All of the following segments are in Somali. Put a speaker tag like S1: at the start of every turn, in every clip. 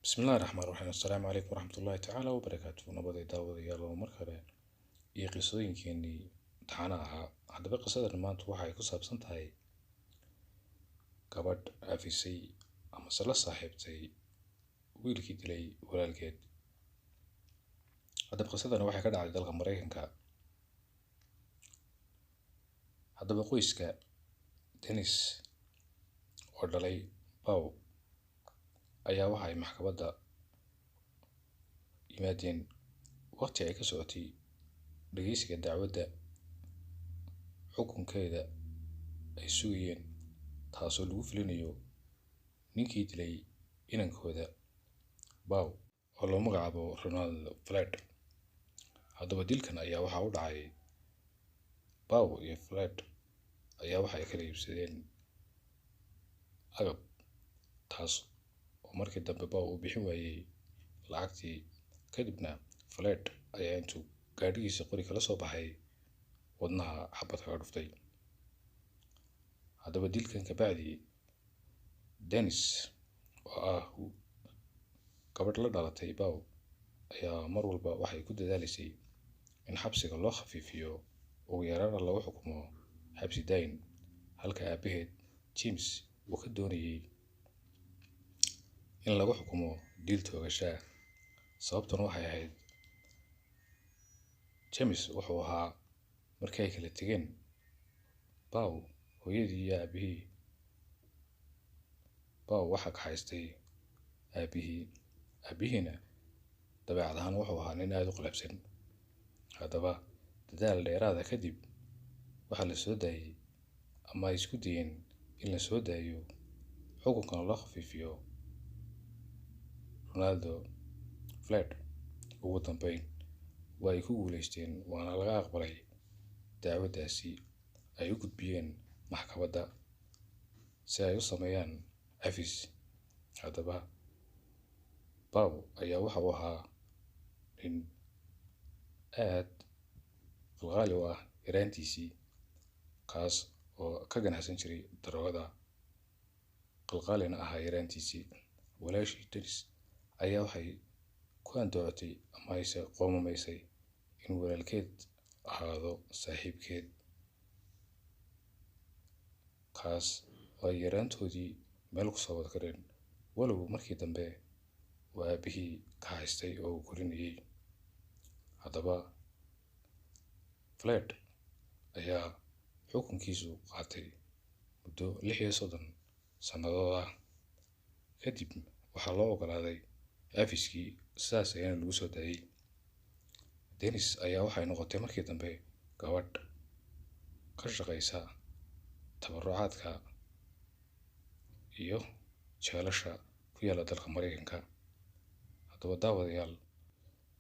S1: Bismillahi raxmaan raxiim. Assalaamu calaykum waraxmatullaahi tacaala wabarakaatu. Nabaday daawadayaal, oo mar kale iyo qisooyinkeenii taxana ahaa. Haddaba qisadan maanta waxa ay ku saabsan tahay gabadh cafisay amase la saaxiibtay wiilkii dilay walaalkeed. Haddaba qisadan waxay ka dhacday dalka Mareykanka. Haddaba qoyska Dennis oo dhalay Bow ayaa waxa ay maxkamadda yimaadeen waqti ay ka socotay dhageysiga dacwadda xukunkeeda ay sugayeen, taasoo lagu filinayo ninkii dilay inankooda Bow oo loo magacaabo Ronald Floyd. Haddaba dilkan ayaa waxa u dhacay Bow iyo Floyd ayaa waxa ay kala iibsadeen agab, taas oo markii dambe Bow uu bixin waayey lacagtii. Kadibna Floyd ayaa intuu gaadhigiisa qori kala soo baxay wadnaha xabad kaga dhuftay. Haddaba dilkan kabacdi Dennis oo ah gabadh la dhalatay Bow ayaa mar walba waxay ku dadaalisay in xabsiga loo khafiifiyo, ugu yaraana lagu xukumo xabsi daayin, halka aabaheed James uu ka doonayay in lagu xukumo dil toogashaa. Sababtuna waxay ahayd James wuxuu ahaa markii ay kala tegeen Bow hooyadii iyo aabihii, Bow waxaa kaxaystay aabihii, aabihiina dabeecad ahaan wuxuu ahaa nin aada u qalabsan. Haddaba dadaal dheeraada kadib waxaa la soo daayay ama ay isku dayeen in la soo daayo xukunkana loo khafiifiyo Ronaldo Floyd. Ugu dambeyn waa ay ku guuleysteen, waana laga aqbalay dacwaddaasi ay u gudbiyeen maxkamadda si ay u sameeyaan cafis. Haddaba Bow ayaa waxa uu ahaa nin aad qalqaali u ah yaraantiisii, kaas oo ka ganacsan jiray daroogada, qalqaalina ahaa yaraantiisii. Walaashii Dennis ayaa waxay ku andacootay ama ayse qoomamaysay in walaalkeed ahaado saaxiibkeed, kaas oo ay yaraantoodii meel ku soo wada kareen, walow markii dambe uu aabihii ka haystay oo uu korinayay. Haddaba Floyd ayaa xukunkiisu qaatay muddo 36 sannadood ah. Kadib waxaa loo ogolaaday cafiskii, sidaas ayaana lagu soo daayay. Dennis ayaa waxay noqotay markii dambe gabadh ka shaqeysa tabarucaadka iyo jeelasha ku yaalla dalka Mareykanka. Haddaba daawadayaal,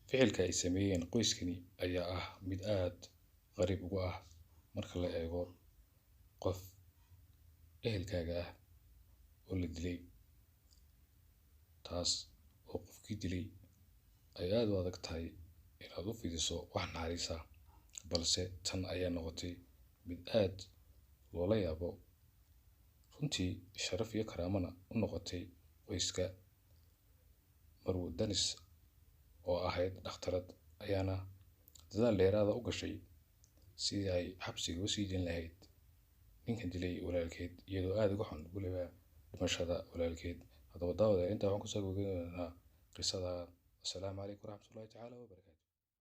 S1: ficilka ay sameeyeen qoyskani ayaa ah mid aad qariib ugu ah marka la eego qof ehelkaaga ah oo la dilay, taas oo qofkii dilay ay aada u adag tahay inaad u fidiso wax naxariis ah. Balse tan ayaa noqotay mid aad loola yaabo, runtii sharaf iyo karaamana u noqotay qoyska. Marwo Dennis oo ahayd dhakhtarad ayaana dadaal dheeraada u gashay sidii ay xabsiga u sii dayn lahayd ninkan dilay walaalkeed, iyadoo aada uga xun weliba dhimashada walaalkeed. Haddaba daawadayaal, intaa waxaan kusoo gabagabeynaa qisada. Assalaamu calaykum waraxmatullaahi tacaala wabarakaatu.